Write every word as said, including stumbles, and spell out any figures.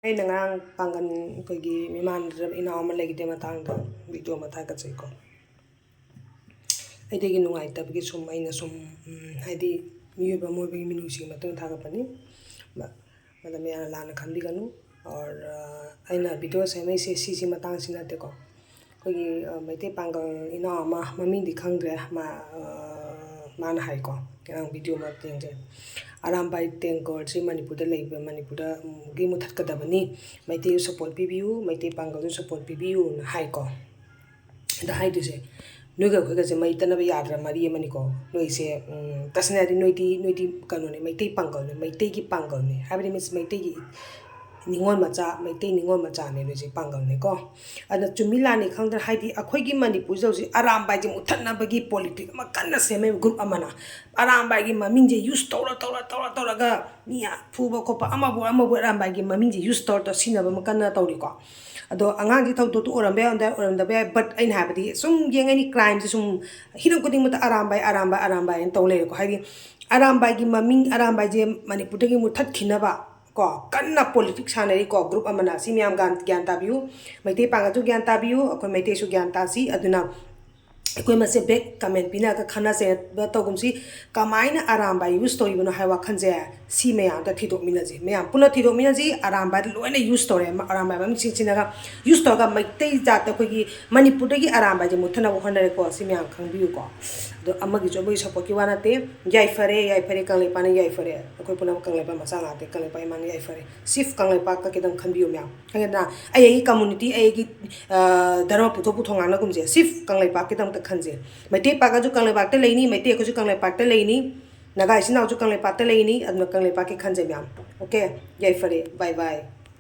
ꯑꯩꯅ ꯉꯔꯥꯡ ꯄꯥꯡꯒꯜ ꯑꯩꯈꯣꯏꯒꯤ ꯃꯤꯃꯥꯟꯅꯗ꯭ꯔꯕ ꯏꯅꯥꯎ ꯑꯃ ꯂꯩꯈꯤꯗꯦ ꯃꯇꯥꯡꯗ ꯚꯤꯗꯤꯑꯣ ꯑꯃ ꯊꯥꯒꯠꯆꯩꯀꯣ꯫ ꯑꯩꯗꯒꯤ ꯅꯨꯡꯉꯥꯏꯇꯕꯒꯤ ꯁꯨꯝ ꯑꯩꯅ ꯁꯨꯝ, ꯎꯝ, ꯍꯥꯏꯗꯤ ꯃꯤꯑꯣꯏꯕ ꯑꯃ ꯑꯣꯏꯕꯒꯤ ꯃꯤꯅꯨꯡꯁꯤꯒꯤ ꯃꯇꯨꯡ ꯏꯟꯅ ꯊꯥꯒꯠꯄꯅꯤ꯫ ꯃ-, ꯃꯗꯨ ꯃꯌꯥꯝꯅ ꯂꯥꯟꯅ ꯈꯟꯕꯤꯒꯅꯨ꯫ ꯑꯣꯔ, ꯑ, ꯑꯩꯅ ꯚꯤꯗꯤꯑꯣ ꯁꯦꯝꯃꯛꯏꯁꯦ ꯁꯤꯁꯤ ꯃꯇꯥꯡꯁꯤ ꯅꯠꯇꯦꯀꯣ꯫ ꯑꯩꯈꯣꯏꯒꯤ, ꯑ, ꯃꯩꯇꯩ ꯄꯥꯡꯒꯜ ꯏꯅꯥꯎ ꯑꯃ, ꯃꯃꯤꯡꯗꯤ ꯈꯪꯗ꯭ꯔꯦ, ꯃꯥ, ꯑ, ꯃꯥꯅ ꯍꯥꯏꯀꯣ, ꯉꯔꯥꯡ ꯚꯤꯗꯤꯑꯣ ꯑꯃ ꯌꯦꯡꯖꯩ, "ꯑꯔꯥꯝꯕꯥꯏ ꯇꯦꯡꯀꯣꯠꯁꯤ ꯃꯅꯤꯄꯨꯔꯗ ꯂꯩꯕ, ꯃꯅꯤꯄꯨꯔꯗ, ꯎꯝ, ꯒꯤ ꯃꯨꯊꯠꯀꯗꯕꯅꯤ, ꯃꯩꯇꯩꯁꯨ ꯁꯞꯄꯣꯔꯠ ꯄꯤꯕꯤꯌꯨ, ꯃꯩꯇꯩ ꯄꯥꯡꯒꯜꯁꯨ ꯁꯞꯄꯣꯔꯠ ꯄꯤꯕꯤꯌꯨꯅ" ꯍꯥꯏꯀꯣ꯫ ꯑꯗ ꯍꯥꯏꯗꯣꯏꯁꯦ, ꯅꯣꯏꯒ ꯑꯩꯈꯣꯏꯒꯁꯦ ꯃꯔꯤ ꯇꯠꯅꯕ ꯌꯥꯗ꯭ꯔ ꯃꯔꯤ ꯑꯃꯅꯤꯀꯣ꯫ ꯅꯣꯏꯁꯦ, ꯎꯝ, ꯇꯁꯦꯡꯅ ꯍꯥꯏꯗꯤ ꯅꯣꯏꯗꯤ, ꯅꯣꯏꯗꯤ ꯀꯩꯅꯣꯅꯦ, ꯃꯩꯇꯩ ꯄꯥꯡꯒꯜꯅꯦ, ꯃꯩꯇꯩꯒꯤ ꯄꯥꯡꯒꯜꯅꯦ, ꯍꯥꯏꯕꯗꯤ ꯃꯤꯟꯁ ꯃꯩꯇꯩꯒꯤ ꯅꯤꯉꯣꯜ ꯃꯆꯥ, ꯃꯩꯇꯩ ꯅꯤꯉꯣꯜ ꯃꯆꯥꯅꯦ ꯅꯣꯏꯁꯦ, ꯄꯥꯡꯒꯜꯅꯦꯀꯣ꯫ ꯑꯗ ꯆꯨꯝꯃꯤ ꯂꯥꯟꯅꯤ ꯈꯪꯗ꯭ꯔꯦ, ꯍꯥꯏꯗꯤ ꯑꯩꯈꯣꯏꯒꯤ ꯃꯅꯤꯄꯨꯔꯁꯤꯗ ꯍꯧꯖꯤꯛ ꯑꯔꯥꯝꯕꯥꯏꯁꯦ ꯃꯨꯠꯊꯠꯅꯕꯒꯤ ꯄꯣꯂꯤꯇꯤꯛ ꯑꯃ ꯀꯟꯅ ꯁꯦꯝꯃꯦꯕ ꯒ꯭ꯔꯨꯞ ꯑꯃꯅ꯫ ꯑꯔꯥꯝꯕꯥꯏꯒꯤ ꯃꯃꯤꯡꯁꯦ ꯌꯨꯁ ꯇꯧꯔ, ꯇꯧꯔ, ꯇꯧꯔ, ꯇꯧꯔꯒ ꯃꯤ ꯐꯨꯕ ꯈꯣꯠꯄ ꯑꯃꯕꯨ ꯑꯃꯕꯨ ꯑꯔꯥꯝꯕꯥꯏꯒꯤ ꯃꯃꯤꯡꯁꯦ ꯌꯨꯁ ꯇꯧꯔ, ꯇꯧꯔ ꯁꯤꯖꯤꯟꯅꯕ ꯑꯃ ꯀꯟꯅ ꯇꯧꯔꯤꯀꯣ꯫ ꯑꯗꯣ ꯑꯉꯥꯡꯁꯤ ꯊꯧꯗꯣꯛꯇꯨ ꯑꯣꯏꯔꯝꯕ ꯌꯥꯏ, ꯑꯣꯏꯔꯝꯗꯕ ꯌꯥꯏ, but ꯑꯩꯅ ꯍꯥꯏꯕꯗꯤ ꯁꯨꯝ ꯌꯦꯡꯉꯅꯤ, ꯀ꯭ꯔꯥꯏꯝꯁꯦ ꯁꯨꯝ ꯍꯤꯔꯝ ꯈꯨꯗꯤꯡꯃꯛꯇ ꯑꯔꯥꯝꯕꯥꯏ, ꯑꯔꯥꯝꯕꯥꯏ, ꯑꯔꯥꯝꯕꯥꯏ ꯍꯥꯏꯅ ꯇꯧ ꯂꯩꯔꯦꯀꯣ꯫ ꯍꯥꯏꯗꯤ ꯑꯔꯥꯝꯕꯥꯏꯒꯤ ꯃꯃꯤꯡ, ꯑꯔꯥꯝꯕꯥꯏꯁꯦ ꯃꯅꯤꯄꯨꯔꯗꯒꯤ ꯃꯨꯠꯊꯠꯈꯤꯅꯕ ꯀꯣ ꯀꯟꯅ ꯄꯣꯂꯤꯇꯤꯛꯁ ꯁꯥꯟꯅꯔꯤꯀꯣ ꯒ꯭ꯔꯨꯞ ꯑꯃꯅ꯫ ꯁꯤ ꯃꯌꯥꯝ ꯒ꯭ꯌꯥꯟ, ꯒ꯭ꯌꯥꯟ ꯇꯥꯕꯤꯌꯨ, ꯃꯩꯇꯩ ꯄꯥꯡꯒꯜꯁꯨ ꯒ꯭ꯌꯥꯟ ꯇꯥꯕꯤꯌꯨ, ꯑꯩꯈꯣꯏ ꯃꯩꯇꯩꯁꯨ ꯒ꯭ꯌꯥꯟ ꯇꯥꯁꯤ꯫ ꯑꯗꯨꯅ ꯑꯩꯈꯣꯏ ꯃꯁꯦ ꯕꯦꯛ ꯀꯃꯦꯟ ꯄꯤꯅꯔꯒ ꯈꯟꯅ ꯆꯩꯅꯕ ꯇꯧꯒꯨꯝꯁꯤ꯫ ꯀꯃꯥꯏꯅ ꯑꯔꯥꯝꯕꯥꯏ ꯌꯨꯁ ꯇꯧꯔꯤꯕꯅꯣ ꯍꯥꯏꯕ ꯋꯥꯈꯜꯁꯦ ꯁꯤ ꯃꯌꯥꯝꯗ ꯊꯤꯗꯣꯛꯃꯤꯟꯅꯁꯤ, ꯃꯌꯥꯝ ꯄꯨꯟꯅ ꯊꯤꯗꯣꯛꯃꯤꯟꯅꯁꯤ꯫ ꯑꯔꯥꯝꯕꯥꯏꯗ ꯂꯣꯏꯅ ꯌꯨꯁ ꯇꯧꯔꯦ, ꯑꯔꯥꯝꯕꯥꯏ ꯃꯃꯤꯡ ꯁꯤꯟ ꯁꯤꯟꯅꯒ ꯌꯨꯁ ꯇꯧꯔꯒ ꯃꯩꯇꯩ ꯖꯥꯠꯇ ꯑꯩꯈꯣꯏꯒꯤ ꯃꯅꯤꯄꯨꯔꯗꯒꯤ ꯑꯔꯥꯝꯕꯥꯏꯁꯦ ꯃꯨꯠꯊꯅꯕ ꯍꯣꯠꯅꯔꯦꯀꯣ꯫ ꯁꯤ ꯃꯌꯥꯝ ꯈꯪꯕꯤꯌꯨꯀꯣ꯫ ꯑꯗꯣ ꯑꯃꯒꯤꯁꯨ ꯑꯃꯒꯤ ꯁꯞꯄꯣꯔꯠꯀꯤ ꯋꯥ ꯅꯠꯇꯦ꯫ ꯌꯥꯏꯐꯔꯦ, ꯌꯥꯏꯐꯔꯦ, ꯀꯪꯂꯩꯄꯥꯛꯅ ꯌꯥꯏꯐꯔꯦ꯫ ꯑꯩꯈꯣꯏ ꯄꯨꯝꯅꯃꯛ ꯀꯪꯂꯩꯄꯥꯛ ꯃꯆꯥ ꯉꯥꯛꯇ, ꯀꯪꯂꯩꯄꯥꯛ ꯏꯃꯥꯅ ꯌꯥꯏꯐꯔꯦ꯫ ꯁꯤꯐ ꯀꯪꯂꯩꯄꯥꯛꯀ ꯈꯤꯇꯪ ꯈꯟꯕꯤꯌꯨ ꯃꯌꯥꯝ, ꯈꯪꯉꯦꯗꯅ? ꯑꯩ ꯑꯩꯒꯤ ꯀꯝꯃꯨꯅꯤꯇꯤ, ꯑꯩꯒꯤ, ꯑ, ꯙꯔꯃ ꯄꯨꯊꯣꯛ ꯄꯨꯊꯣꯛ ꯉꯥꯡꯅꯒꯨꯝꯁꯦ꯫ ꯁꯤꯐ ꯀꯪꯂꯩꯄꯥꯛꯀꯤꯗꯃꯛꯇ ꯈꯟꯁꯦ꯫ ꯃꯩꯇꯩ ꯄꯥꯛꯀꯁꯨ ꯀꯪꯂꯩꯄꯥꯛꯇ ꯂꯩꯅꯤ, ꯃꯩꯇꯩ ꯑꯩꯈꯣꯏꯁꯨ ꯀꯪꯂꯩꯄꯥꯛꯇ ꯂꯩꯅꯤ, ꯅꯥꯒꯥ ꯏꯆꯤꯟ ꯏꯅꯥꯎꯁꯨ ꯀꯪꯂꯩꯄꯥꯛꯇ ꯂꯩꯅꯤ꯫ ꯑꯗꯨꯅ ꯀꯪꯂꯩꯄꯥꯛꯀꯤ ꯈꯟꯁꯦ ꯃꯌꯥꯝ꯫ ꯑꯣꯀꯦ, ꯌꯥꯏꯐꯔꯦ, ꯕꯥꯏ ꯕꯥꯏ꯫